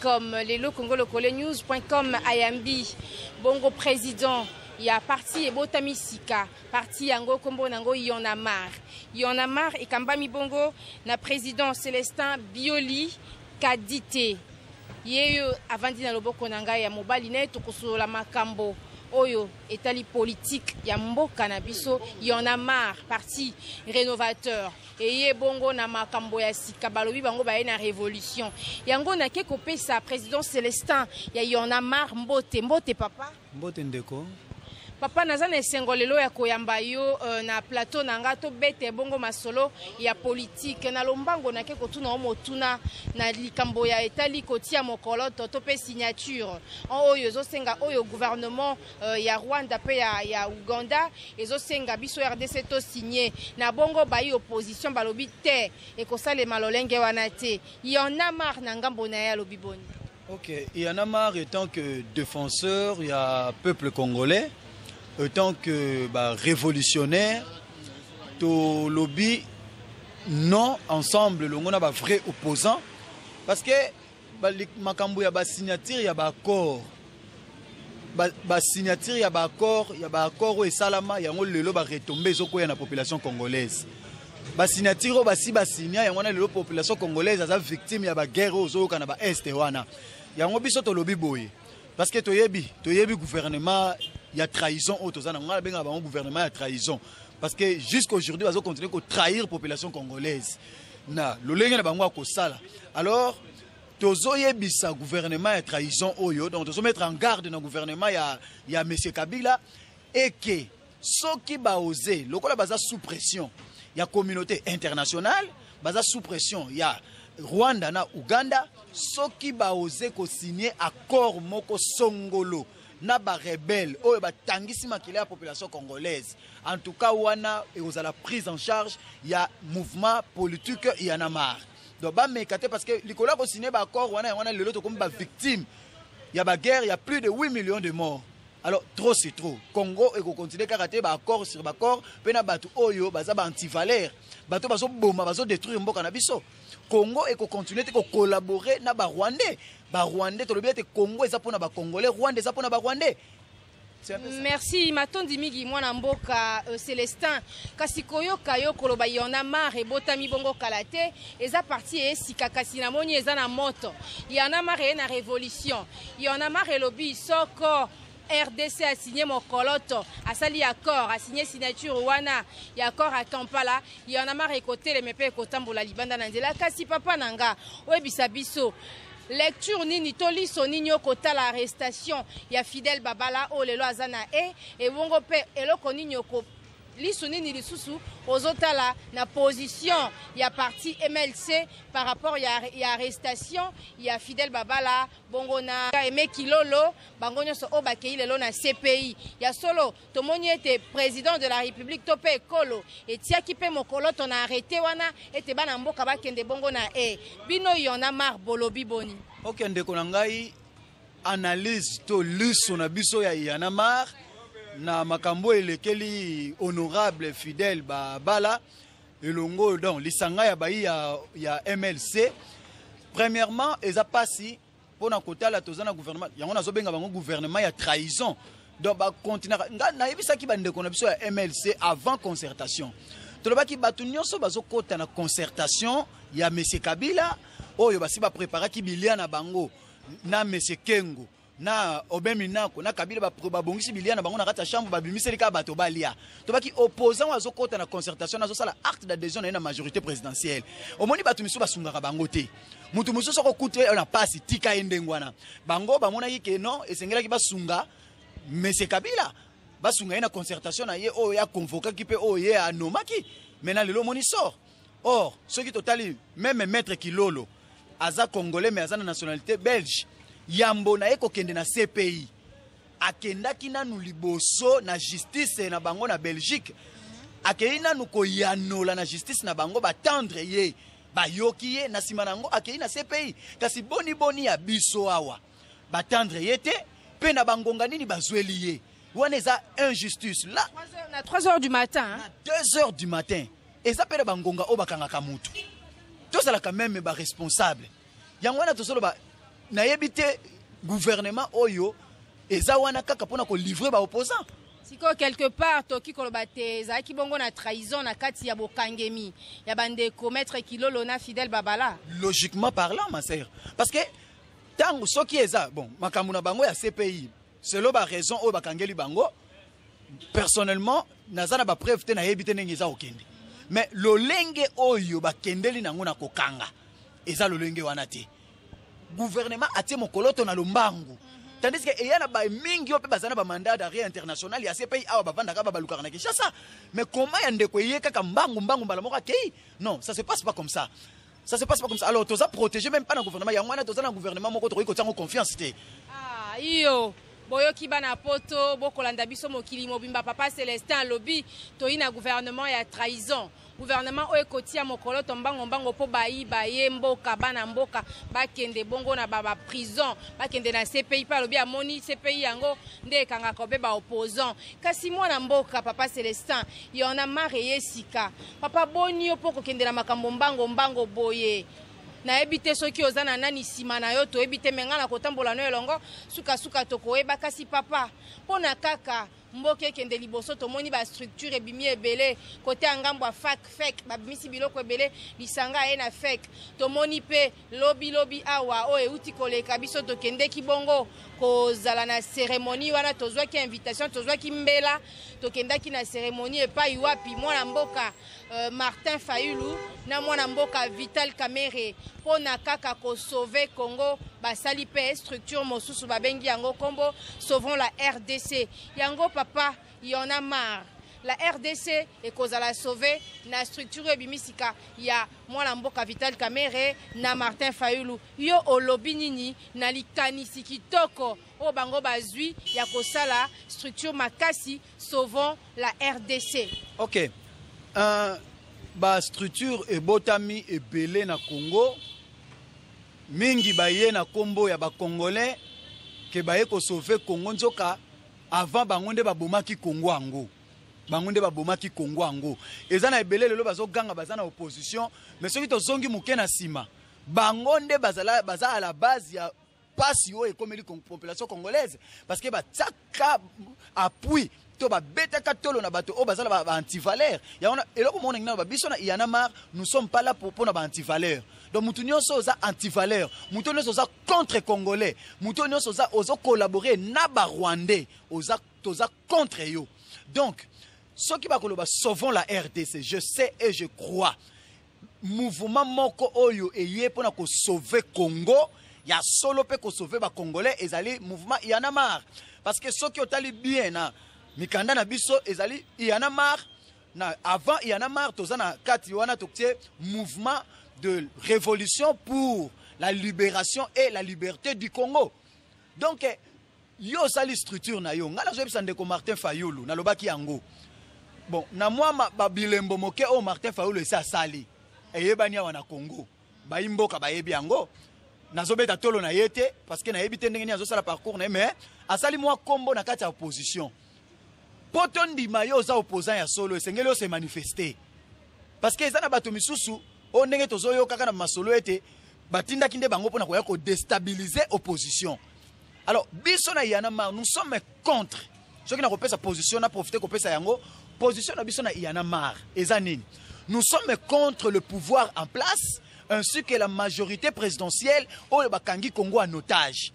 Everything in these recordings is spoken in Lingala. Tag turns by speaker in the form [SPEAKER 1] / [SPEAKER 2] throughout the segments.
[SPEAKER 1] com. Lelo congolokole news.com ayambi bongo président ya parti ebotami sika, parti yango kombo nango Y'en a marre. Y'en a marre ekambami bongo na président Célestin Bioli Kadite. Ye yo avandi na loboko na ngai ya mobali, na ye tokosolola makambo oyo etali politique ya mboka na biso. Y'en a marre, parti rénovateur, eye bongo na makambo ya sika. Balobi bango baye na révolution. Yango nake kopesa président Célestin ya Y'en a marre mbote. Mbote, papa.
[SPEAKER 2] Mbote, ndeko.
[SPEAKER 1] Papa, naza na esengo lelo ya koyamba yo na plateau na nga, tobete bongo masolo ya politike. Na lombango, nake kotuna o motuna na likambo ya etali kotia mokoloto to mpe signature oyo ezosenga, oyo gouvernement ya Rwanda mpe ya Uganda ezosenga biso RDC tosigne na bongo. Bayi opposition balobi te, ekosalema lolenge wana te. Y'en a marre na ngambo na ye alobi boni?
[SPEAKER 2] Ok, Y'en a marre, étant que défenseur ya peuple congolais, étant que bah, révolutionnaire, tolobi non ensemble longo na ba vrai opposant, parce que ba makambo ya ba signature ya ba accord, ba signature ya ba accord oyo esalama yango, lelo ba retombées ezokwea na population congolaise. Ba signature oyo basi basinya yango wana, lelo population congolaise aza victime ya ba guerre oyo ozoyoka na ba Est wana. Yango biso tolobi boye, parce que toyebi gouvernement ya trahison oyo toza nango. Ngai nabengaka bango gouvernement ya trahison, parce que jusqu'aujourd'hui bazocontinue kotrahir population congolaise na lolenge na bango ya kosala. Alors tozoyebisa gouvernement ya trahison oyo, donc tozomettre en garde na gouvernement ya monsieur Kabila eke soki baoze, lokola baza sous pression ya communauté internationale, baza sous pression ya Rwanda na Uganda, soki baoze kosigne accord moko songolo na barebele oyo batangisi makila ya population congolaise, en tout cas wana ekozala prise en charge ya mouvement politique Y'en a marre. Donc bameka te, parce que likolo ya kosigne baaccord wana, yango wana lelo tokomi bavictime ya baguerre ya plus de 8 millions de morts. Alors trop, c'est trop. Congo ekokontinue kaka te baaccord sur baaccord mpe na bato oyo baza baantivaleur, bato bazoboma, bazodétruire mboka na biso. Congo ekokontinue te kocollabore na barwandais. Barwandais, tolobi ete Congo eza mpona bacongolais, Rwanda eza mpona barwandais.
[SPEAKER 1] Merci, matondi mingi, mwana mboka Célestin. Kasi koyoka yo koloba, Y'en a marre ebotami bongo kala te, eza parti esika, kasi namoni eza na moto. Y'en a marre eye na révolution. Y'en a marre elobi soko RDC asigné mokoloto, asali accord, asigné signature wana ya accord à Kampala, Y'en a marre ekotelema mpe ekotambola libanda na nzela. Kasi papa na nga, oyebisa biso lecture nini to liso nini okotala arrestation ya Fidèle Babala oyo lelo aza na e ebongo, mpe eloko nini oko liso nini lisusu ozotala na position ya parti MLC par rapport ya arrestation ya Fidèle Babala bongo na Aime Kilolo, bango nyonso oyo bakei lelo na CPI? Ya solo, tomoni ete président de la République to mpe ekolo etiaki mpe mokoloto na arrêté wana ete bana mboka bakende bongo na e. Bino Y'en a marre bolobi boni?
[SPEAKER 2] Ok, ndeko na ngai, analyse to liso na biso ya Y'en a marre na makambo elekeli honorable Fidèle Babala elongo, donc lisanga ya bayi ya MLC, premièrement eza pasi mpona kotala toza na gouvernement yango nazobenga bango gouvernement ya trahison. Donc bakontinuaka. Nga nayebisaki bandeko na biso ya MLC avant concertation, tolobaki bato nyonso bazokɔta na concertation ya monsieur Kabila oyo basi bapreparaki bilia na bango na monsieur Kengo na Obemi Nako na Kabila, babongisi bilia na bango na kati ya chambre, babimiseli kaka bato balia. Tobaki opposant oyo azokɔta na concertation azosala acte d'adhésion na ye na majorité présidentielle. Omoni, bato misusu basungaka bango te. Motu mosusu akokuta na pasi, tika ye ndenge wana. Bango bamonaki ke non, esengelaki basunga monsieur Kabila, basunga ye na concertation na ye oyo aconvokaki mpe oyo ye anomaki. Maintenant lelo omoni sort. Or soki totali même maître Kilolo, aza congolais mais aza na nationalité belge. Yambo na ye kokende na CPI, akendaki nanu liboso na justice na bango na Belgique. Akei nanu koyanola na justice na bango, batendre ye, bayoki ye, na nsima na yango akei na CPI. Kasi boni boni ya biso awa, batendre ye te, mpe na bangonga nini bazweli ye wana? Eza injustice la.
[SPEAKER 1] Na 3 heures du matin, hein?
[SPEAKER 2] Na 2 heures du matin, eza mpe na bangonga oyo bakangaka mutu. Tozalaka même baresponsable. Yango wana tozoloba. Nayebi te, gouvernement oyo eza wana kaka mpona kolivrer baopposant.
[SPEAKER 1] Sikoyo, quelque part toki koloba te ezalaki bongo na trahison na kati ya bokangemi ya bandeko maître Kilolo na Fidèle Babala?
[SPEAKER 2] Logiquement parlant, ma sœur, parce que ntango soki eza bon, makambo na bango ya CPI, selon baraison oyo bakangeli bango, personnellement naza na bapreuve te, nayebi te ndenge eza kokende, mais lolenge oyo bakendeli nango na kokanga eza lolenge wana te. Gouvernement atie mokoloto na lombangu, tandis que eya na bamingi oyo mpe baza na bamandat d'arrêt international ya CPI awa, bavandaka, balukaka na Kinshasa. Mais comment ya ndeko eye kaka mbangu mbangu, mbala moko akei? Non, ça se passe pas comme ça, ça se passe pas comme ça. Alors toza protégé même pas na gouvernement yango wana. Toza na gouvernement moko tokoki kotiango confiance te.
[SPEAKER 1] Ah, iyo boyoki, bana Poto, bokolanda biso mokili mobimba. Papa Célestin alobi toyi na gouvernement ya trahison, gouvernement oyo ekotia mokolo to mbango mbango mpo bayiba ye mboka, bana mboka bakende bongo na baprison, bakende na CPI. Mpe alobi amoni CPI yango nde ekangaka mpe baopposant. Kasi mwana mboka papa Célestin, Y'en a marre ye sika. Papa, boni yo mpo kokendela makambo mbango mbango boye? Nayebi te soki oza na nani nsima na yo, toyebi te, me ngai na kotambola no elongo, sukasuka tokoyeba. Kasi papa, mpo na kaka mboka ekende liboso, tomoni bastructure ebimi ebele kote ya ngambo ya fak fek, babimisi biloko ebele, lisanga aye na fek. Tomoni mpe lobilobi awa oyo euti koleka, biso tokendeki bongo kozala na cérémonie wana, tozwaki invitation, tozwaki mbela, tokendaki na cérémonie epai wapi mwana mboka Martin Fayulu na mwana mboka Vital Kamerhe, mpo na kaka kosauver Congo, basali mpe structure mosusu, babengi yango nkombo Sauvons la RDC. Yango papa, Y'en a marre, la RDC ekozala sauve na structure oyo ebimi sika ya mwana mboka Vital Kamerhe na Martin Fayulu? Yo olobi nini na likanisi kitoko oyo bango bazwi ya kosala structure makasi Sauvons la RDC?
[SPEAKER 2] Ok, bastructure ebotami ebele na Congo, mingi baye na nkombo ya bacongolais ke baye kosauver Congo. Nzoka avant bango nde babomaki Congo yango, bango nde babomaki Congo yango. Eza na ebele lelo bazoganga baza na opposition, mais soki tozongi moke na nsima, bango nde bazala, baza à la base ya pasi oyo ekomeli population congolaise, parce que batiaka appui to babetaka tolo na bato oyo baza na baantivaleur. Yango eloko moko nangi na biso na Y'en a marre, nous sommes pas là pour mpona baantivaleur. Donc mutu nyonso oza antivaleur, mutu nyonso oza contre congolais, mutu nyonso oza ozocollaborer na barwandais, oza, toza contre yo. Donc soki bakoloba Sauvons la RDC, je sais et je crois, mouvement moko oyo eye mpona kosauver Congo ya solo mpe kosauver bacongolais ezali mouvement Y'en a marre. Parce que soki otali bien na mikanda na biso, ezali Y'en a marre. Na avant Y'en a marre, toza na kati wana, totie Mouvement de révolution pour la libération et la liberté du Congo. Donc yo osali structure na yo, ngai nazoyebisa ndeko Martin Fayulu, nalobaki yango. Bon, na mwa babilembo moke oyo Martin Fayulu esi asali eyebani awa na Congo, bayi mboka bayebi yango. Nazobeta tolo na ye te, parce que nayebi te ndenge nini azosala parcours na ye, mais asali mwa kombo na kati ya opposition. Mpo tondima yo oza opposant ya solo, esengeli ose manifester, parce que eza na bato misusu oyo ndenge tozoyoka na masolo ete batindaki nde bango mpona koya kodéstabiliser opposition. Alors biso na Y'en a marre, nous sommes contre. Soki nakopesa position, na profite kopesa yango, position na biso na Y'en a marre eza nini? Nous sommes contre le pouvoir en place ainsi que la majorité présidentielle oyo bakangi Congo en otage.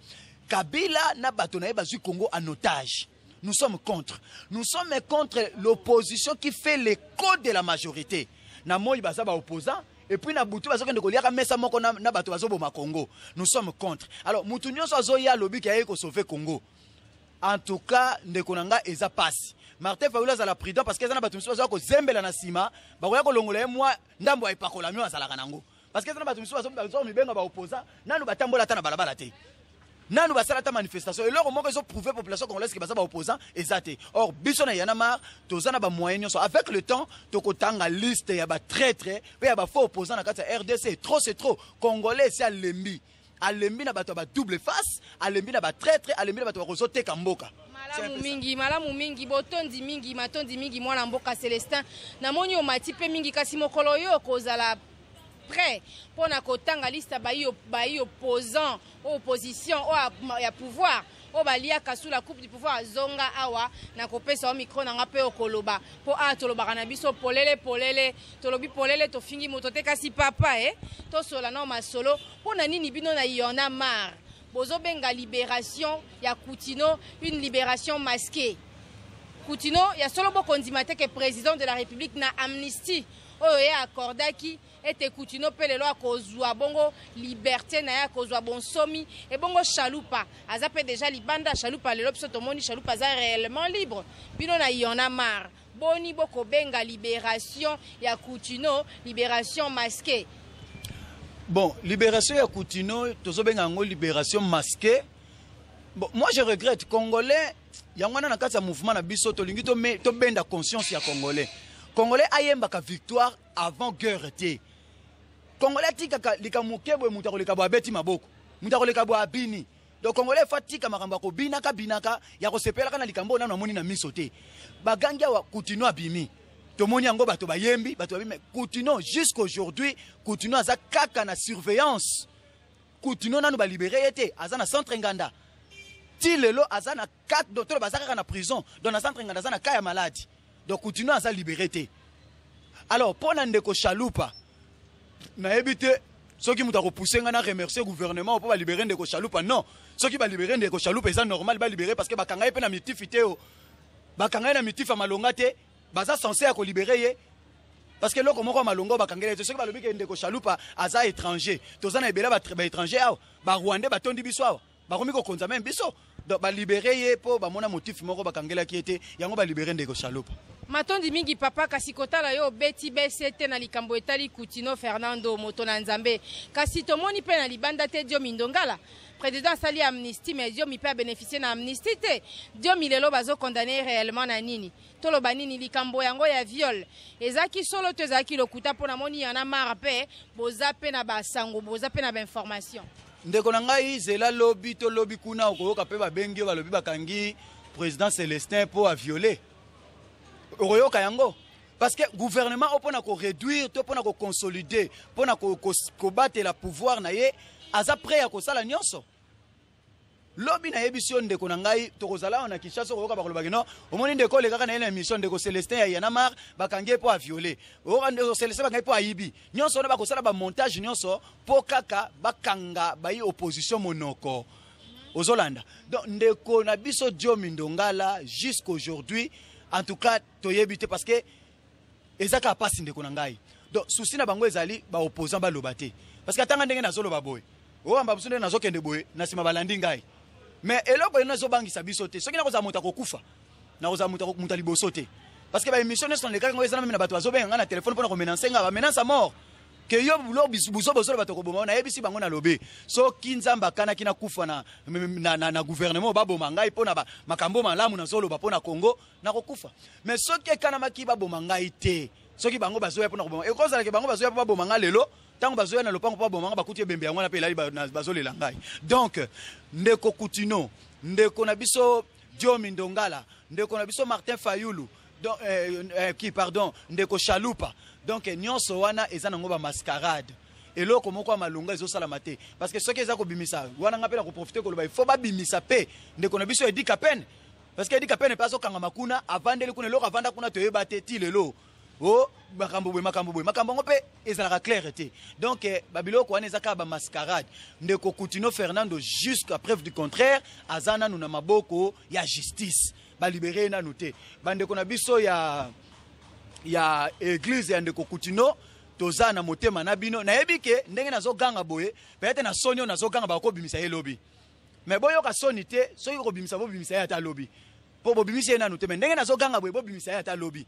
[SPEAKER 2] Kabila na bato na ye bazwi Congo en otage. Nous sommes contre. Nous sommes contre l'opposition qui fait l'écho de la majorité. Na moi baza ba opposant et puis na butu bazokende koliaka mesa moko na bato bazoboma Congo. Nous sommes contre. Alors mutu nyonso azoya alobi ke aye kosauver Congo, en tout cas ndeko na nga, eza pasi. Martin Fayulu azala prudent, parce que eza na bato mosusu bazoya kozembela na nsima, bakoya kolongola ye mwa ndambo ya epakolami oyo azalaka nango, parce que eza na bato mosusu bazo mibenga baopposant, nanu batambola ata na balabala te, nanu basala ata manifestation. Eloko moko ezoprouver population congolaise ke baza baopposant eza te. Or biso na Y'en a marre toza na bamoyen nyonso. Avec le temps tokotanga liste ya batraître mpe ya bafaux opposant na kati ya RDC. Trop c'est trop. Congolais esi alembi, alembi na bato ya badouble face, alembi na batraître, alembi na bato bakozoteka mboka.
[SPEAKER 1] Malamu mingi, malamu mingi, botondi mingi, matondi mingi, mwana mboka Célestin. Namoni omati mpe mingi, kasi mokolo oyo okozala prêt mpona kotanga liste bayi bayi opposant, opposition oyo ya pouvoir, oyo baliaka sous la coupe du pouvoir. Azonga awa na kopesa yo micro na nga mpe okoloba, mpo awa tolobaka na biso polele polele, tolobi polele, tofingi moto te. Kasi papa, tosola nao masolo. Mpo na nini bino na Y'en a marre bozobenga libération ya Kutino une libération masquée? Kutino ya solo, bokondima te ke président de la République na amnistie oyo ye accordaki ete Kutino mpe lelo akozwa bongo liberté na ye, akozwa bonsomi. Ebongo Chalupa aza mpe déjà libanda. Chalupa lelo biso tomoni Chalupa aza réellement libre. Bino na Y'en a marre, boni bokobenga libération ya Kutino libération masquée?
[SPEAKER 2] Bon, libération ya Kutino, tozobenga yango libération masquée. Bon, moi je regrette Congolais. Yango wana na kati ya mouvement na biso tolingi tobenda conscience ya Congolais. Congolais ayembaka victoire avant guerre te. Congolais atikaka likambo moke boye, moto akoleka boye abeti maboko, moto akoleka boye abini. Donc Congolais fa tika makambo ya kobinaka binaka, ya kosepelaka na likambo oyo nano amoni na miso te. Bagangi awa, Kutino abimi, tomoni yango, bato bayembi, bato babimi. Kutino, jusqu'aujourd'hui Kutino aza kaka na surveillance. Kutino nanu balibérer ye te, aza na centre Nganda ti lelo, aza na 4 to baza kaka na prison. Donc na centre Nganda aza na cas ya maladi. Donc Kutino aza libéré te. Alors mpo na ndeko Chalupa, nayebi te soki moto akopousse ngai na remercier gouvernement mpo balibérer ndeko Chalupa. Non, soki balibérer ndeko Chalupa, eza normal balibérer, parce que bakanga ye mpe na motif te. O bakanga ye na motif ya malonga te, baza censé ya kolibérer ye, parce que eloko moko ya malonga oyo bakangeli ye te. Soki balobi ke ndeko Chalupa aza étranger, toza na ebele baétranger awa, Barwandais batondi biso awa, bakomi kokonza même biso. Donc balibérer ye mpo bamona motif moko bakangelaki ye te, yango balibérer ndeko Chalupa.
[SPEAKER 1] Matondi mingi, papa. Kasi kotala yo, obeti bese te na likambo etali Kutino Fernando, moto na Nzambe. Kasi tomoni mpe na libanda te Diomi Ndongala. Président asali amnistie, mais Diomi mpe abénéficie na amnistie te. Diomi lelo bazocondamner réellement na nini? Toloba nini? Likambo yango ya viol ezalaki solo to ezalaki lokuta? Mpo namoni Y'en a marre mpe boza mpe na basango, boza mpe na bainformation.
[SPEAKER 2] Ndeko na ngai, zela lobi to lobi kuna, okoyoka mpe babengi yo, balobi bakangi président Célestin mpo aviole. Okoyoka yango, parce que gouvernement oyo, mpona koréduire to mpona koconsolider, mpona kobatela pouvoir na ye, aza prêt ya kosala nyonso. Lobi nayebisi yo, ndeko na ngai, tokozala awa na Kinshasa, okoyoka bakolobaki: "No, omoni ndeko olekaka na ye na émission, ndeko Célestin ya Y'en a marre, bakangi ye mpo aviole. Oyoka ndeko Célestin, bakangi mpo ayibi." Nyonso wana bakosala bamontage nyonso mpo kaka bakanga bayi opposition monoko. Ozolanda? Donc ndeko na biso Diomi Ndongala, jusqu'aujourd'hui en tout cas toyebi te, parce que eza kaka mpasi, ndeko na ngai. Donc souci na bango ezali baopposant baloba te, parce que atanga ndenge nazoloba boye, oyamba biso ndenge nazokende boye na nsima, balandi ngai. Mais eloko eno ezobangisa biso te. Soki nakozala moto akokufa, nakozala moto ya liboso te, parce que baémission nyonso nalekaki yango, eza na même na bato bazobenga ngai na telefone mpona komenacer ngai, bamenace à mort ke yo buzo bozolo bato koboma. Nayebisi bango, nalobi: soki Nzambe akanaki nakufa na gouvernement, baboma ngai mpo na makambo malamu nazoloba mpo na Congo, nakokufa. Mais soki ekanamaki baboma ngai te, soki bango bazoya mpona koboma, ekozalaki bango bazoya mpo baboma ngai lelo. Ntango bazoya na lopango mpo baboma ngai, bakuti ebembe yango wana mpe elali, bazolela ngai. Donc ndeko Kutino, ndeko na biso Diomi Ndongala, ndeko na biso Martin Fayulu, donc, qui, pardon, ndeko Chalupa, donc nyonso wana eza nango bamascarade. Eloko moko ya malonga ezosalama te, parce que soki eza kobimisa wana, nga mpe na koprofiter koloba, il faut babimisa mpe ndeko na biso Eddy Kapend, parce que Eddy Kapend mpe azokangama kuna, avandeli kuna, eloko avanda kuna toyeba te ti lelo. O makambo boye, makambo boye, makambo yango mpe ezalaka claire te. Donc babiloko wana eza kaka bamascarade. Ndeko Kutino Fernando, jusqu'à preuve du contraire, aza nanu na maboko ya justice, balibérer ye nanu te. Bandeko na biso ya église ya ndeko Kutino, toza na motema na bino. Nayebi ke ndenge nazoganga boye, peut-être na soni oyo nazoganga, bakobimisa ye lobi. Mais boyoka soni te. Soki kobimisa, bobimisa ye ata lobi, mpo bobimisi ye nanu te. Mais ndenge nazoganga boye, bobimisa ye ata lobi,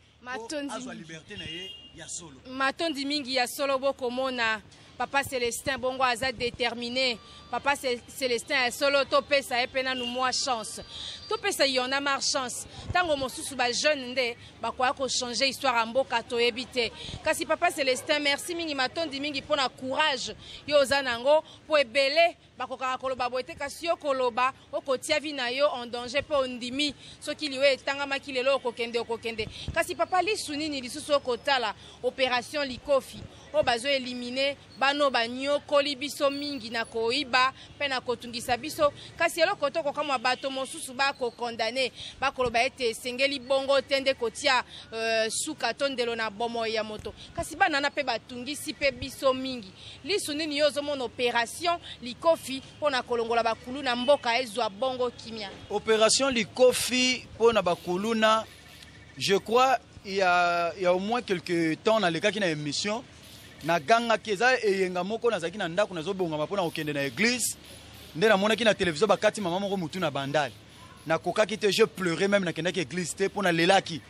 [SPEAKER 2] azwa liberté na ye ya solo.
[SPEAKER 1] Matondi mingi. Ya solo, bokomona papa Célestin bongo aza déterminé. Papa Célestin ya solo, topesa ye mpe nanu mwa chance, topesa Y'en a marre chance. Ntango mosusu bajeune nde bakoya kochanger histoire ya mboka, toyebi te. Kasi papa Célestin, merci mingi, matondi mingi mpona courage yo oza nango, mpo ebele bakokaka koloba boye te. Kasi yo koloba, okotia vie na yo en danger mpe ondimi soki liwa etangamaki lelo, okokende, okokende. Kasi papa, lisu nini lisusu okotala? Opération Likofi oyo bazo éliminer bano banyokoli biso mingi na koyiba mpe na kotungisa biso. Kasi eloko tokokamwa, bato mosusu bakocondamner, bakoloba ete esengeli bongo te nde kotia suka to ndelo na bomoi ya moto. Kasi banana mpe batungisi mpe biso mingi. Lisu nini yo ozomona Opération Likofi mpo na kolongola bakulu na mboka, ezwa bongo kimia?
[SPEAKER 2] Opération Likofi mpo na bakuluna, je crois il y a au moins quelque temps nalekaki na émission, nagangaki. Eza eyenga moko, nazalaki na ndako, nazobongama mpona kokende na église, nde namonaki na télévision bakati mama moko mutu na Bandale. Nakokaki te, je pleurais même, nakendaki église te mpo nalelaki.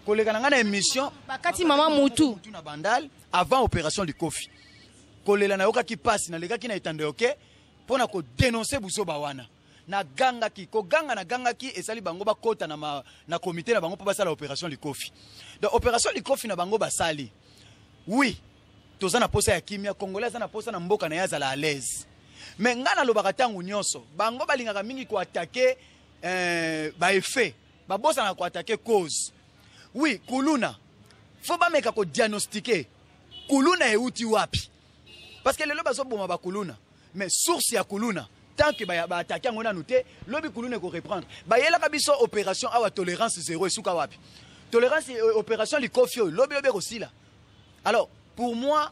[SPEAKER 2] Koleka na ngai na émission,
[SPEAKER 1] bakati mama mutu
[SPEAKER 2] mutu na Bandale avant Opération Likofi. Kolela, nayokaki mpasi, nalekaki na etando yoke mpo na kodénoncer buzoba wana. Nagangaki, koganga nagangaki, esali bango bakota na komité na bango mpo basala Opération Likofi. Donc Opération Likofi na bango basali, oui, toza na posa ya kimia. Congolais aza na posa na mboka na ye azala à l'aise. Mais ngai nalobaka ntango nyonso, bango balingaka mingi koattaquer baeffet, babosanaka koattaquer cause. Oui, kuluna, faut bameka kodiagnostiquer kuluna euti wapi, parce que lelo bazoboma bakuluna, mais source ya kuluna, tant que baattaquer yango nanu te, lobi kuluna ekoreprendre. Bayelaka biso opération awa Tolérance Zéro, esuka wapi? Tolérance, Opération Likofi oyo, lobi lobi ekosila. Alors pour moi,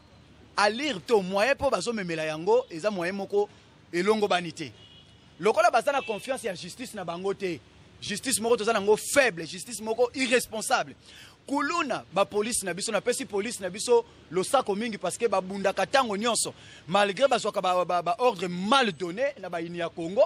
[SPEAKER 2] alire to moyen mpo bazomemela yango eza moyen moko elongo bani te, lokola baza na confiance ya justice na bango te. Justice moko toza nango faible, justice moko irresponsable. Kuluna, bapolisi na biso, napesi polisi na biso losako mingi, parce que babundaka ntango nyonso, malgré bazwaka baordre ba mal donné na bayini ya Congo,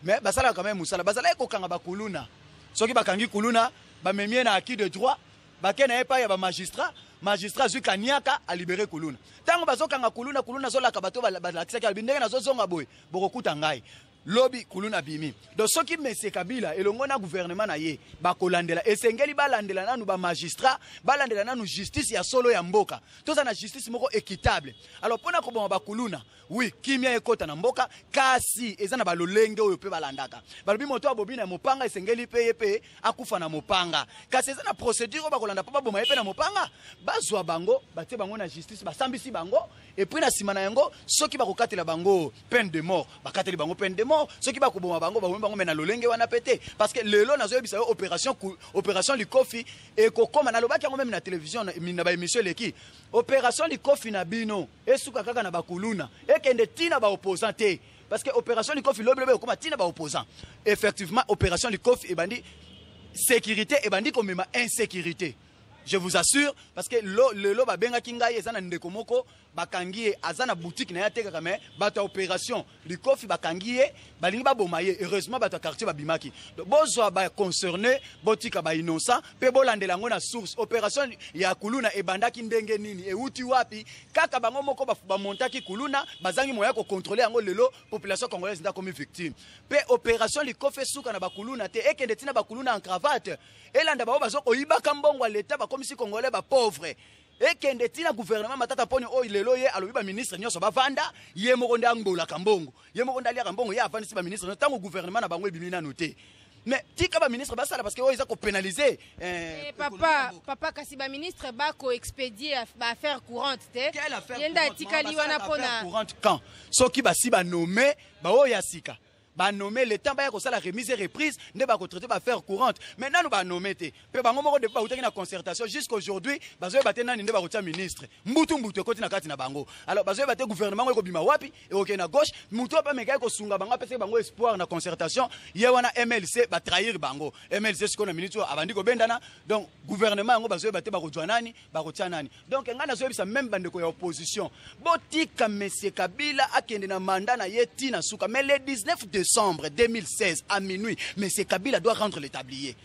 [SPEAKER 2] mais basalaka quand même mosala. Bazalaki kokanga bakuluna. Soki bakangi kuluna, bamemi ye na acquis de droit, bake na ye epai ya bamagistrat, magistrat azwi kaniaka, alibérer kuluna. Ntango bazokanga kuluna, kuluna azolaka bato balakisaki, alobi: "Ndenge nazozonga boye, bokokuta ngai lobi." Kuluna abimi. Donc soki monsieur Kabila elongo na gouvernement na ye bakolandela, esengeli balandela nanu bamagistrat, balandela nanu justice ya solo ya mboka. Toza na justice moko équitable. Alors mpona koboma bakuluna, oui, kimia ekɔta na mboka, kasi eza na balolenge oyo mpe balandaka. Balobi moto abobi na mopanga, esengeli mpe ye mpe akufa na mopanga. Kasi eza na procédure oyo bakolanda mpo baboma ye mpe na mopanga. Bazwa bango, batie bango na justice, basambisi bango, et puis na nsima na yango, soki bakokatela bango peine de mort, bakateli bango peine de mort. Soki bakoboma bango, babomi bango, mais na lolenge wana mpe te. Parce que lelo nazoyebisa yo, Opération Likofi ekokoma, nalobaki yango même na télévision, na baémission eleki, Opération Likofi na bino esuka kaka na bakuluna, ekende ntina baopposant te, parce que Opération Likofi lobi lobi ekokoma ntina baopposant. Effectivement, Opération Likofi ebandi sécurité, ebandi komema insécurité, je vous assure. Parce que lelo babengaki ngai, eza na ndeko moko bakangi ye, aza na boutique na ye, atekaka, mais bato ya Opération Likofi bakangi ye, balingi baboma ye. Heureusement bato ya quartier babimaki. Bozwa baconcerné, botika bainnocent, mpe bolandela yango na source. Opération ya kuluna ebandaki ndenge nini? Euti wapi? Kaka bango moko bamontaki kuluna, bazangi moya kocontrôler yango. Lelo population congolaise nde akomi victime. Mpe Opération Likofi esuka na bakuluna te, ekende ntina bakuluna en cravate, elanda bango bazokoyibaka mbongo ya leta, bakomisi Congolais bapauvre, ekende ntina gouvernement Matata Mponi oyo lelo ye alobi baministre nyonso bavanda. Ye moko nde angbolaka mbongo, ye moko nde aliaka mbongo, ye avandisi baministre nyonso. Ntango gouvernement na bango ebimi nanu te, mais tika baministre basala, parce que oyo eza kopénaliser.
[SPEAKER 1] Papa, papa, kasi baministre bakoexpédier baaffaire courante te. Ye nde atikali wana mpona
[SPEAKER 2] courante. Quand soki basi banommer baoyo ya sika, banommer, le temps baya kosala remise et reprise, nde bakotraiter baaffaire courante. Mais nanu banommer te, mpe bango moko depuis bautaki na concertation jusqu'aujourd'hui, bazoyeba te nani nde bakotia ministre. Mbutu mbutu ekoti na kati na bango. Alors bazoyeba te gouvernement ngo ekobima wapi, ekokende na gauche. Mutu oyo amekaki kosunga bango, apesaki bango espoir na concertation, ye wana MLC, batrahir bango. MLC sikoyo na minute oyo abandi kobendana. Donc gouvernement yango bazoyeba te bakozwa nani, bakotia nani. Donc ngai nazoyebisa même bandeko ya opposition: botika monsieur Kabila akende na mandat na ye ntina suka. Mais le 19 décembre 2016 à minuit, monsieur Kabila doit rendre le tablier.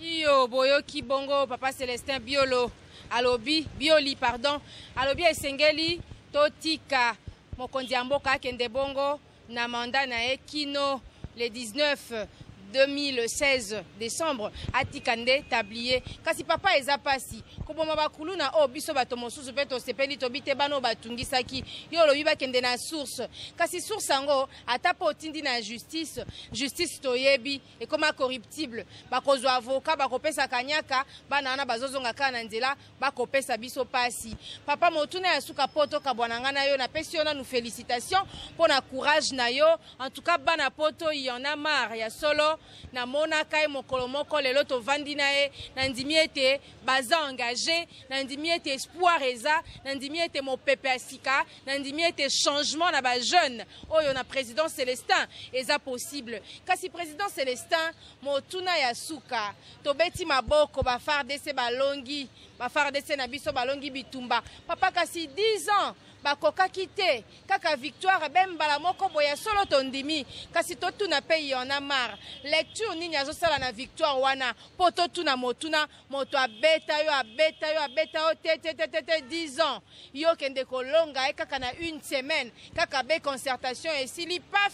[SPEAKER 1] Iyo, boyoki bongo papa Célestin Biolo alobi, Bioli pardon, alobi esengeli totika mokonzi ya mboka akende bongo na mandat na ye kino le 19 2016 décembre atika nde tablier. Kasi papa, eza pasi koboma bakuluna oyo. Biso bato mosusu mpe tosepeli, tobi te bana oyo batungisaki yo. Olobi bakende na source, kasi source yango, ata mpo otindi na justice, justice toyebi ekoma corruptible. Bakozwa avocat, bakopesa kanyaka, bana wana bazozonga kaka na nzela, bakopesa biso pasi. Papa, motuna ya suka po tokabwana ngai na yo. Napesi yo nanu félicitation mpo na courage na yo. En tout cas, bana poto Y en a marre ya solo. Namonaka ye mokolo moko, lelo tovandi na ye. Nandimi ete baza engagé, nandimi ete espoir eza, nandimi ete mopepe ya sika, nandimi ete changement na bajeune oyo na président Célestin eza possible. Kasi président Célestin, motuna ya suka. Tobeti maboko, baFARDC balongi, baFARDC na biso balongi bitumba, papa. Kasi 10 ans bakokaki te, kaka victoire be mbala moko boye ya solo, tondimi. Kasi totuna mpe, Y en a marre, lecture nini azosala na victoire wana? Mpo totuna motuna, moto abeta yo, abeta yo, abeta yo te te te te te 10 ans, yo okende kolonga ye kaka na une semaine, kaka be concertation esili, paf,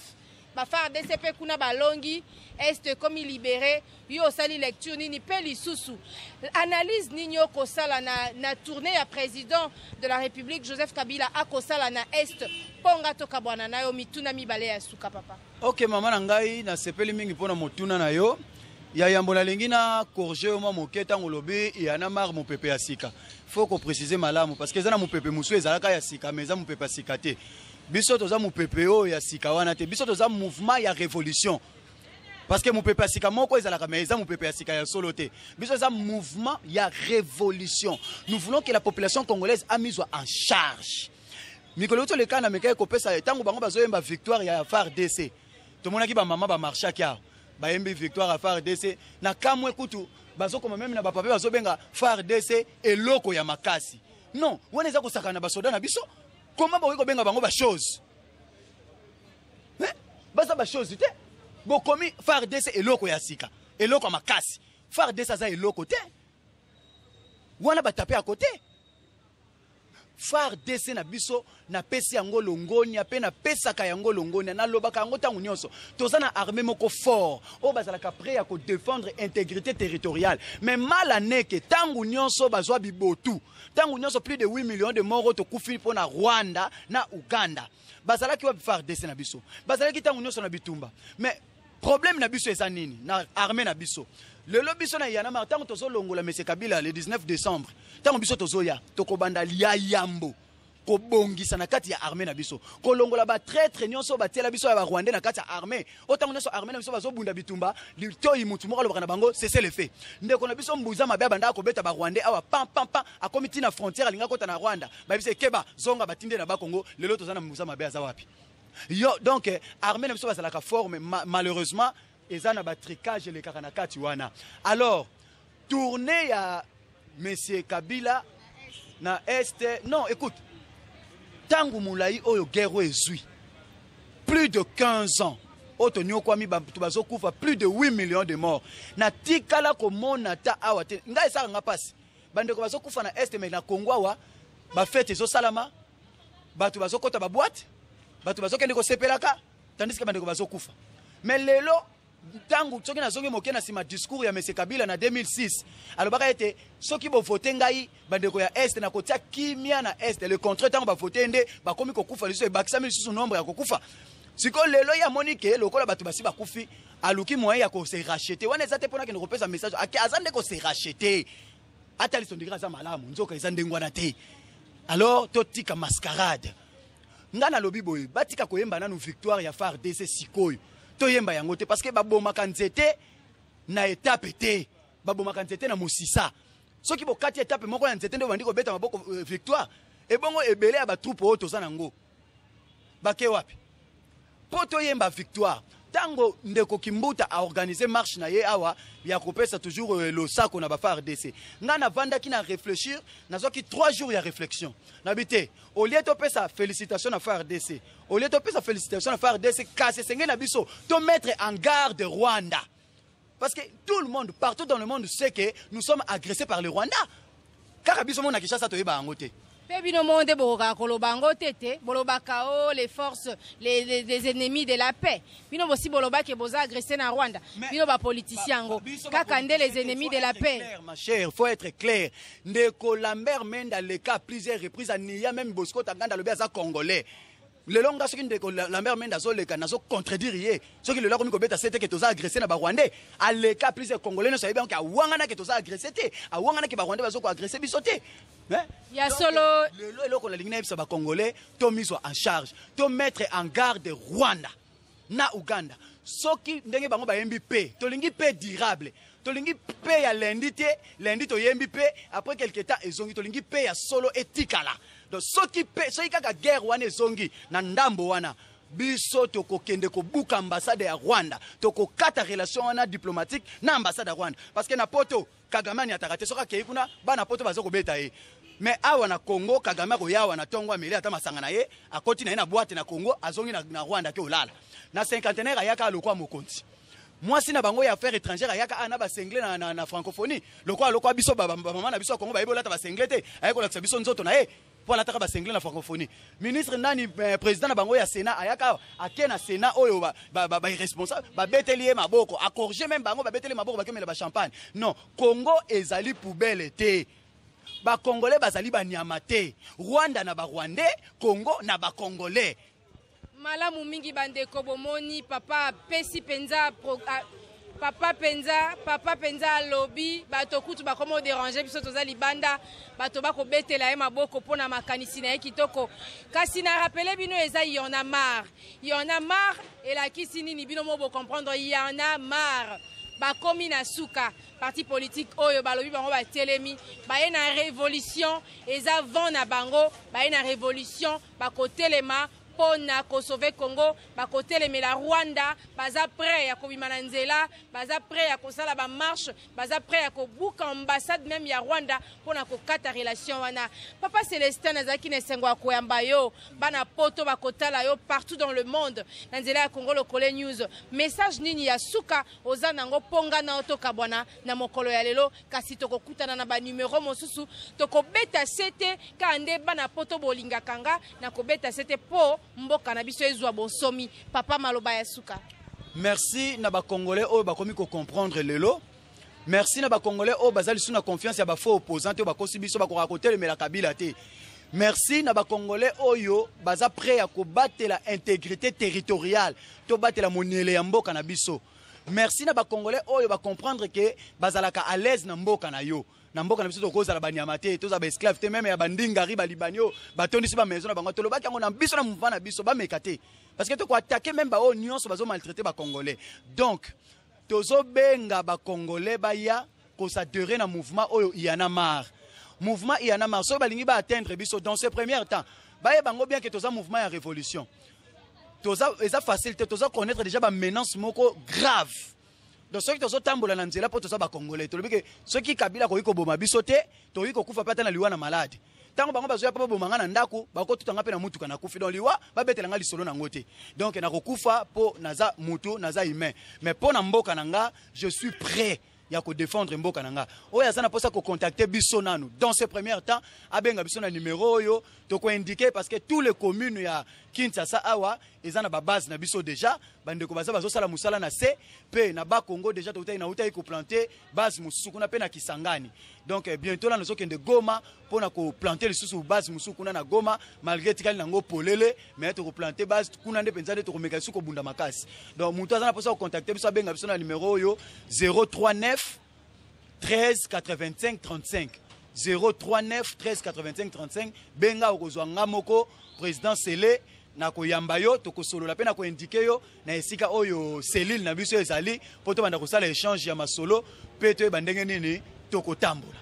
[SPEAKER 1] baFARDC mpe kuna balongi, Est ekomi libéré. Yo osali lecture nini mpe lisusu analyse nini okosala na tournée ya président de la République Joseph Kabila akosala na Est? Mpo nga tokabwana na yo, mituna mibale ya suka, papa.
[SPEAKER 2] Ok, mama na ngai, nasepeli mingi mpona motuna na yo ya yambo. Nalingi na corriger yo mwa moke. Ntango olobi Y en a marre mopepe ya sika, faut kopréciser malamu, parce que eza na mopepe mosusu ezalaka ya sika, mais eza mopepe ya sika te. Biso toza mopepe oyo ya sika wana te. Biso toza mouvement ya révolution, parce que mopepe ya sika moko ezalaka, mais eza mopepe ya sika ya solo te. Biso eza mouvement ya révolution. Nous voulons que la population congolaise amizwa en charge. Mikolo euti oleka na mekaki kopesa, ntango bango bazoyemba victoire ya FARDC, tomonaki bamama bamarchaki awa, bayembi victoire ya FARDC. Na kamwe kutu bazokoma même na bapapier, bazobenga FARDC eloko ya makasi. Non, wana eza kosakana na basoda na biso. Koma bokoki kobenga bango bachose? Baza bachose te. Bokomi FARDC eloko ya sika, eloko ya makasi. FARDC aza eloko te wana, batape ya kote. FARDC na biso, napesi yango longonia mpe napesaka yango longonia, nalobaka yango ntango nyonso. Toza na armée moko fort oyo bazalaka prêt ya kodéfendre intégrité territoriale. Mais mal aneke, ntango nyonso bazwa bibotu, ntango nyonso plus de 8 millions de morts oyo tokufi mpo na Rwanda na Uganda, bazalaki wapi? FARDC na biso bazalaki ntango nyonso na bitumba. Mais problème na biso eza nini na armée na biso lelo? Biso na Y en a marre, ntango tozolongola monsieur Kabila le 19 décembre, ntango biso tozoya, tokobanda lia yambo kobongisa na kati ya armée na biso, kolongola batraître nyonso batiela biso ya barwandais na kati ya armée oyo. Ntango nyonso armée na biso bazobunda bitumba, litoi mutu moko alobaka na bango cessez-le-feu. Ndeko na biso Mbuza Mabe abandaka kobeta barwandais awa, pam pam pam, akomi ntina frontière, alinga kota na Rwanda, bayebisa ekeba, zonga, batinde na Bakongo. Lelo toza na Mbuza Mabe, aza wapi yo? Donc armée na biso bazalaka fort, mais malheureusement eza na batricage elekaka na kati wana. Alors, tournée ya monsieur Kabila na Est, non, écoute, ntango molai oyo guerre oyo ezwi plus de 15 ans oyo tonyokwami, bato bazokufa, plus de 8 millions de morts, natikala komona ta awa te. Ngai esalaka nga mpasi, bandeko bazokufa na Est, mais na Kongo awa bafêtes ezosalama, bato bazokɔta baboîte, bato bazokende kosepelaka, tandis que bandeko bazokufa. Mais lelo, ntango soki nazongi moke na nsima, discours ya monsieur Kabila na 2006, alobaka ete soki bovote ngai, bandeko ya Est, nakotia kimia na Est. Le contraire, ntango bavote nde bakomi kokufa lisusu, ebakisami lisusu nombre ya kokufa. Sikoyo lelo ye amoni ke lokola bato basi bakufi, aluki moyen ya kose racheter. Wana eza te mpona akende kopesa message, aza nde kose racheter. Ata lisondikaka aza malamu, nzoka eza ndenge wana te. Alors totika mascarade. Nga nalobi boye, batika koyemba nanu victoire ya FARDC sikoyo, toyemba yango te, parce que babomaka nzete na etape te, babomaka nzete na mosisa. Soki bokati etape moko ya nzete nde bandi kobeta maboko victoire, ebongo ebele ya batroupe oyo toza nango bake wapi mpo toyemba victoire? Ntango ndeko Kimbuta aorganize marche na ye awa ya kopesa toujours losako na baFARDC, ngai navandaki na réfléchir, nazwaki 3 jours ya réflexion. Nabi te, au lieu topesa félicitation na FARDC, au lieu topesa félicitation na FARDC, kasi esengeli na biso tomettre en garde Rwanda, parce que tout le monde partout dans le monde sait que nous sommes agressés par le Rwanda. Kaka biso mona Kinshasa toyeba yango te.
[SPEAKER 1] Mpe bino moko nde bokokaka koloba yango te te bolobaka o les forces les ennemis de la paix. Bino bosi bolobaki boza agressé na Rwanda. Bino bapoliticien yango kaka nde les ennemis de la paix.
[SPEAKER 2] Clair, ma chère, faut être clair. Ndeko Lambert Mende aleka à plusieurs reprises aniya même Bosco Ntaganda alobi aza congolais. Lelo nga soki ndeko Lambert Mende azoleka, nazo contredire ye. Soki lelo akomi kobeta sete ke toza agressé na barwandais, aleka plusieurs congolais nyonso ayebi yango ke awanganaki toza agressé te, awanganaki barwandais bazo koagresse biso te. Hein?
[SPEAKER 1] Ya solo.
[SPEAKER 2] Lelo eloko nalingi nayebisa bacongolais, tomizwa en charge, tomettre en garde Rwanda na Uganda. Soki ndenge bango bayembi pe, tolingi pe durable, tolingi pe ya lundi te, lundi toyembi pe, après quelque temps ezongi, tolingi pe ya solo etikala. Donc soki pe, soki kaka guerre wana ezongi na ndambo wana, biso tokokende kobuka ambassade ya Rwanda, tokokata relation wana diplomatique na ambassade ya Rwanda, parce que na poto Kagame aniataka te, soki akei kuna bana poto baza kobeta ye. Mais awa na Congo Kagame akoya awa na tongo, ameli ata masanga na ye, akoti na ye na boîte na Congo, azongi na Rwanda ke olala. Na cinquantenaire ayaka alokwa mokonzi. Mwasi na bango ya affaires étrangères ayaka ana ba singlet na francophonie, lokwa alokwa biso ba mama na biso ya Congo bayebi olata ba singlet te, aye kolakisa biso nzoto na ye po alataka ba singlet na francophonie. Ministre nani, président na bango ya Sénat ayaka ake na Sénat oyo ba irresponsable babeteli ye maboko, acorriger même bango, babeteli maboko bakemela ba champagne. Non, Congo ezali poubelle te. Ba Congolais bazali ba nyama te. Rwanda na ba Rwandais, Congo na ba Congolais.
[SPEAKER 1] Malamu mingi bandeko bomoni papa apesi penza pro, a, papa penza, papa penza alobi bato kutu bakoma déranger biso toza libanda, bato bakobetela ye maboko mpona makanisi na ye kitoko. Kasi na rappeler bino eza y en a marre. Y en a marre elakisi nini? Bino mo bo comprendre. Y en a marre. Bakomi na suka parti politique oyo balobi bango batelemi, baye na révolution, eza vent na bango, baye na révolution, bakotelema mpona kosauver Congo, bakotelemela Rwanda, baza prêt ya kobima na nzela, baza prêt ya kosala bamarche, baza prêt ya kobuka ambassade même ya Rwanda mpona kokata relation wana. Papa Célestin, nazalaki na esengo ya koyamba yo. Bana poto bakotala yo partout dans le monde na nzela ya Congo Lokole News. Message nini ya suka oza nango mponga na yo tokabwana na mokolo ya lelo? Kasi tokokutana na banumero mosusu, tokobeta sete kaka nde bana poto bolingaka nga na kobeta sete mpo mboka na biso ezwa bonsomi. Papa, maloba ya suka.
[SPEAKER 2] Merci na bacongolais oyo bakomi kocomprendre lelo. Merci na bacongolais oyo baza lisusu na confiance ya bafaux opposant te, oyo bakosi biso bakoka kotelemela Kabila te. Merci na bacongolais oyo baza prêt ya kobatela intégrité territoriale, tobatela moniele ya mboka na biso. Merci na bacongolais oyo bacomprendre ke bazalaka à l'aise na mboka na yo. Na mboka na biso tokozala banyama te, tozala baesclave te, même ya bandingari balibani oyo batondisi bamaison na bango. Tolobaki yango na biso na mouvement na biso, bameka te, parce que tokoattaquer même baoyo nyonso bazomaltraite bacongolais. Donc tozobenga bacongolais baya kosadhérer na mouvement oyo Y en a marre. Mouvement Y en a marre, soki balingi baatteindre biso dans ce premier temps, bayeba yango bien ke toza mouvement ya révolution. Toza eza facile te, toza connaître déjà bamenace moko grave. Donc soki tozotambola na nzela mpo toza bacongolais, tolobi ke soki Kabila akoki koboma biso te, tokoki kokufa mpe ata na liwa na malade. Ntango bango bazoya mpo baboma nga na ndako, bakotuta nga mpe na mutuka, nakufi. Donc liwa babetela nga lisolo nango te. Donc nakokufa mpo naza mutu, naza humain, mais mpo na mboka na nga, je suis prêt ya kodéfendre mboka na nga. Oyo aza na mposa kocontacte biso nanu dans ce premier temps, abenga biso na numéro oyo tokoindike, parce que tous les communes ya Kinshasa awa eza na babase na biso déjà. Bandeko baza bazosala mosala na se mpe na Bakongo déjà, toutaki nautaki koplante base mosusu kuna mpe na Kisangani. Donc bientôt la nazokende Goma mpona koplante lisusu base mosusu kuna na Goma, malgré etikali nango polele, mais tokoplante base kuna nde mpenza nde tokomeka lisusu kobunda makasi. Donc moto aza na mposa kocontacte biso, abenga biso na numéro oyo: 039 13 85 35, 039 13 85 35. Benga, okozwa nga moko président Sele na koyamba yo, tokosolola mpe na koindike yo na esika oyo cellule na biso ezali, mpo tobanda kosala échange ya masolo mpe toyeba ndenge nini tokotambola.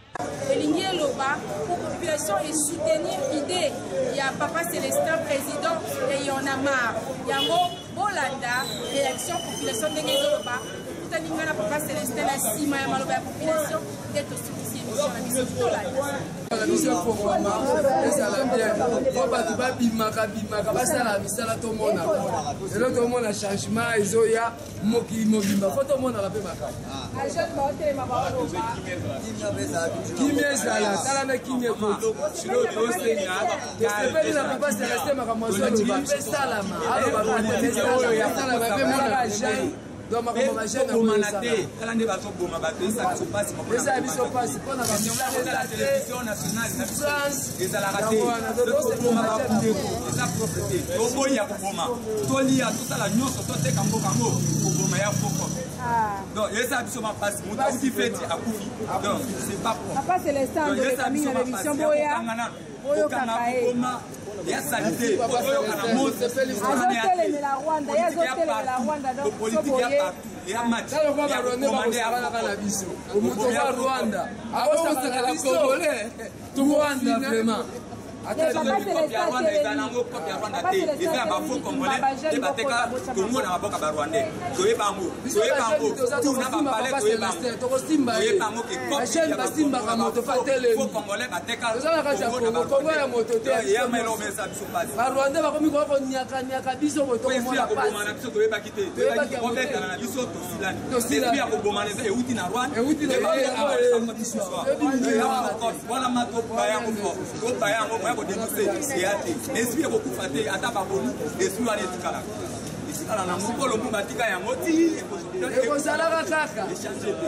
[SPEAKER 1] Elingi eloba po population esoutenir idée ya papa Célestin, président ya Y en a marre. Yango bolanda réaction population ndenge ezoloba. Tokutani ngai na papa Célestin na nsima ya maloba ya population nde tosukisi émission na biso.
[SPEAKER 3] Tolanda biso efongwama, ezala bien po bato babimaka bimaka, basala misala, tomonaka lelo, tomona changement ezoya mokili mobimba, fo tomonaka mpe makambo. Kimia ezala, tala na kimia ekoti. Tosepeli na papa Celestin, makambo azoloba mpe salama, aloba esalama mpe mona jeune. Donc makambo bajeune
[SPEAKER 4] yango te, tala nde bazoboma bato, esala biso mpasi.
[SPEAKER 3] Esala biso mpasi mpona
[SPEAKER 4] bamisala télévision nationale na biso ezalaka te. Toboma bakundeko, eza propre te. Toboyi ya koboma, tolia, tosala nyonso, toteka mboka yango, koboma ya foko. Donc esala biso mapasi, moto akufi, feti akufi, donc c'est pas propre.
[SPEAKER 1] Papa Célestin,
[SPEAKER 4] esala biso
[SPEAKER 1] mapasi.
[SPEAKER 4] Kokanga
[SPEAKER 1] boyokaka ye.
[SPEAKER 4] Kokoma ya saleté, oyoka na mose.
[SPEAKER 1] Azotelemela Rwanda, ye azotelemela Rwanda, donc
[SPEAKER 4] politique ya partout ya match.
[SPEAKER 3] Tala barwandais bakosakanaka na biso, moto ya Rwanda akosakana na Congolais, Rwanda vraiment.
[SPEAKER 4] Ya Rwanda eza nango kope ya Rwanda te, eza ya bafaux Congolais nde bateka Kongo na maboka Barwandais. Toyeba yango, toyeba yango tu na bapale, toyeba yango, toyeba yango ke
[SPEAKER 3] kope basimbaka moto fa telemi
[SPEAKER 4] faux Congolais bateka.
[SPEAKER 3] Toza na kati ya Kongo, Kongo ya moto te.
[SPEAKER 4] Eyamela biso pasi.
[SPEAKER 3] Barwandais bakomi koya koniakaniaka biso boye, tokomona
[SPEAKER 4] koboma na biso, toyebaki te, toyebaki kobetana na biso, tosilani. Esprit ya kobomana eza euti na Rwanda,
[SPEAKER 3] euti na
[SPEAKER 4] wana ma tobaya yango fort, tobaya yango, moya kodénoncer eya te. Esprit ekokufa te, ata baboni esprit wana etikalaka, etikala na mokolo mpo batika yango ti
[SPEAKER 3] ekozalaka kaka.
[SPEAKER 4] Échange te,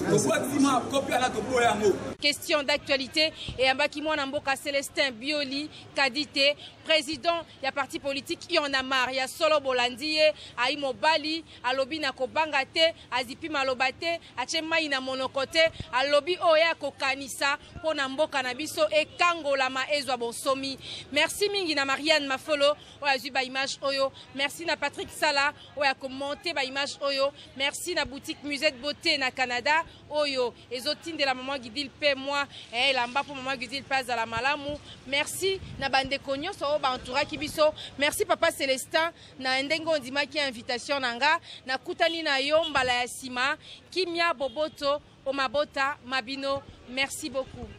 [SPEAKER 4] tobwakisi mwa kopi wana, toboya yango.
[SPEAKER 1] Question d'actualité eyambaki mwana mboka Célestin Bioli Kadite, président ya parti politique Y en a marre. Ya solo, bolandi ye, ayi mobali, alobi na kobanga te, azipi maloba te, atie mai na monoko te, alobi oyo akokanisa mpo na mboka na biso ekangolama, ezwa bonsomi. Merci mingi na Marianne Mafolo oyo azwi baimage oyo, merci na Patrick Sala oyo akomonte baimage oyo, merci na boutique Musée de Beauté na Canada oyo ezotindela mama Gidil mpe mwa elamba mpo mama Gidil mpe azala malamu. Merci na bandeko nyonso oyo baentouraki biso. Merci papa Célestin na ndenge ondimaki invitation na nga. Nakutani na yo mbala ya nsima. Kimia, boboto omabota mabino. Merci beaucoup.